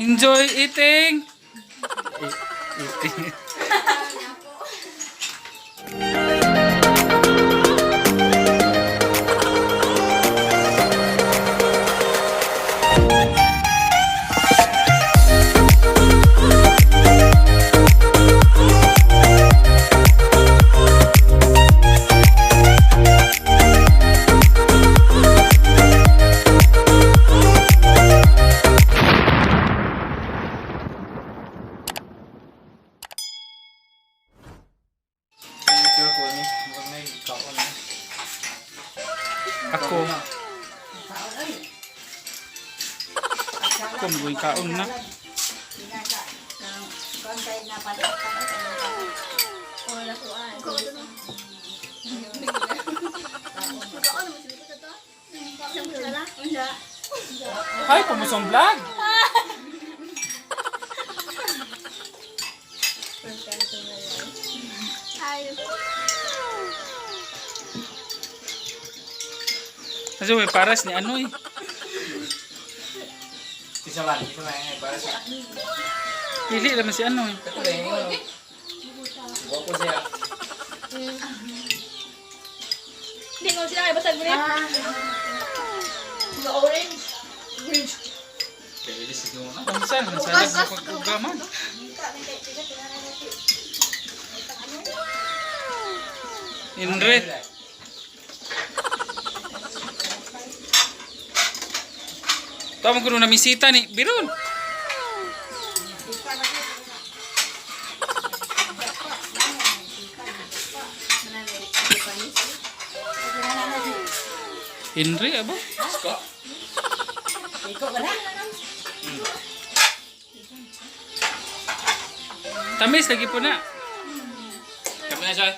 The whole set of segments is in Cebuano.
Enjoy eating. Eating. Ako. Ako magoy kaon na. Hi, pumusong vlog. Kasi may paras ni ano eh. Isa man, isa man eh, para sa Pili naman si ano eh. Ito lang yun. Guwapo siya. Hindi ko sila kay basag mo The orange. Orange. Kaya ilis siguro na. Ang saan, ang saan, pagkugaman. Inre. Tama ko na misita ni Biron. Inre abo? Isko. Tamis lagi po na. Kami na siya.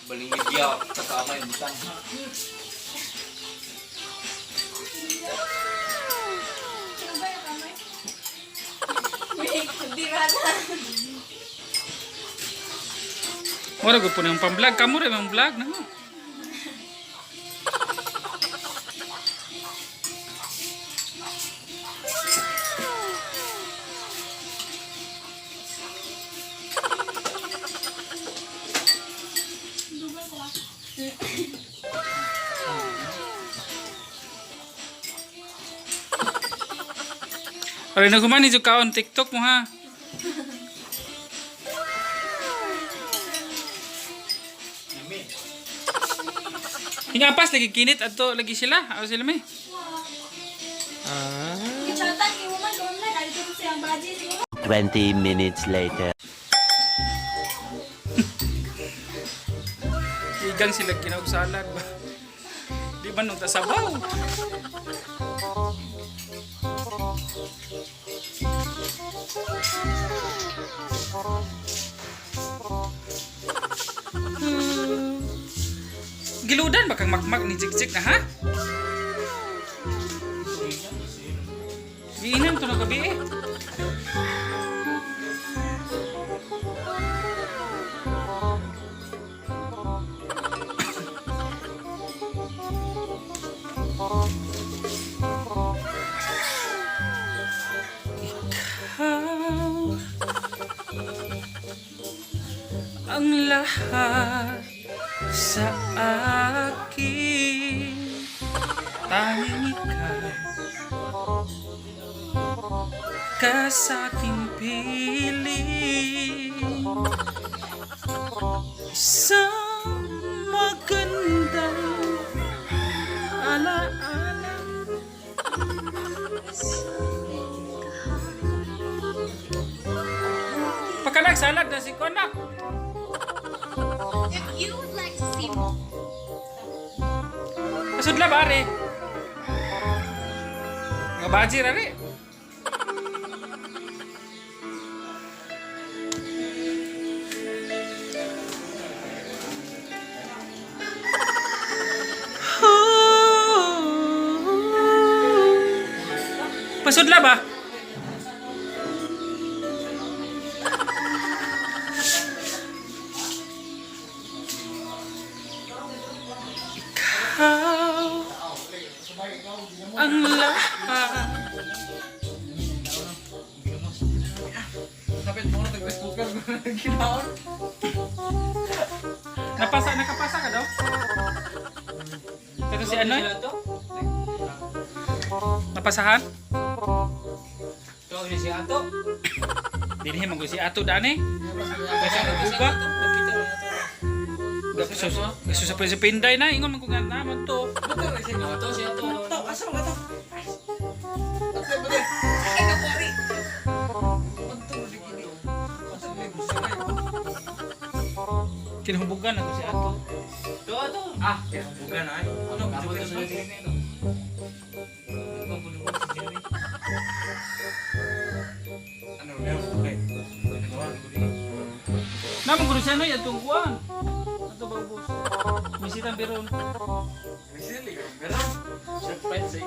Balingid yaw. Kasama yung butang. Mura ko po na yung pang-vlog. Kamu rin ang vlog na ho. Aray na gumani jud kaon TikTok mo ha. Yummy. Hingapas lagi kinit adto lagi sila. Aw sila may. Kichatan ni woman ko na dito sa siyang baji siguro. 20 minutes later. Igang sila kinaog salad ba. Di ba nung tasabaw? Giludan ba kang makmak ni Jik-Jik na ha? Giinan to na gabi eh. Ikaw ang lahat sa akin. Tanging ikaw ka sa aking piling. Isang magandang alaala. Pagka salad na si Konak. If you would like to see Pasudla ba, are? Mga bajir, are. Pasudla ba? Ikaw ang lahat. Ginaon. Napasa, nakapasa ka daw? Ito si ano? Sila to? Napasahan? To ni si Ato. Dinhi man ko si Ato dani. Kasi Buga. Nakita mo na to. Gaso sa sa Pinday na ingon man ko nga naman to. Buka rin siya Ato si Ato. To, asa man ka to? Ato, ato. Ay, nakuari. Ato, di gini. Ato, may gusto na yun. Kinahumbugan ako si Ato. To Ato. Ah, bukan ay. Ano, Abot bukan sa diri no. Ano, meron okay. Naman ko siya no atong kuan. Ato ba ubos? Bisita biron. Misili, meron. Surprise eh.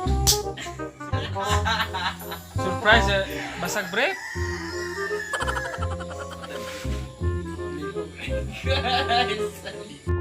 Surprise eh, basag bre. Guys.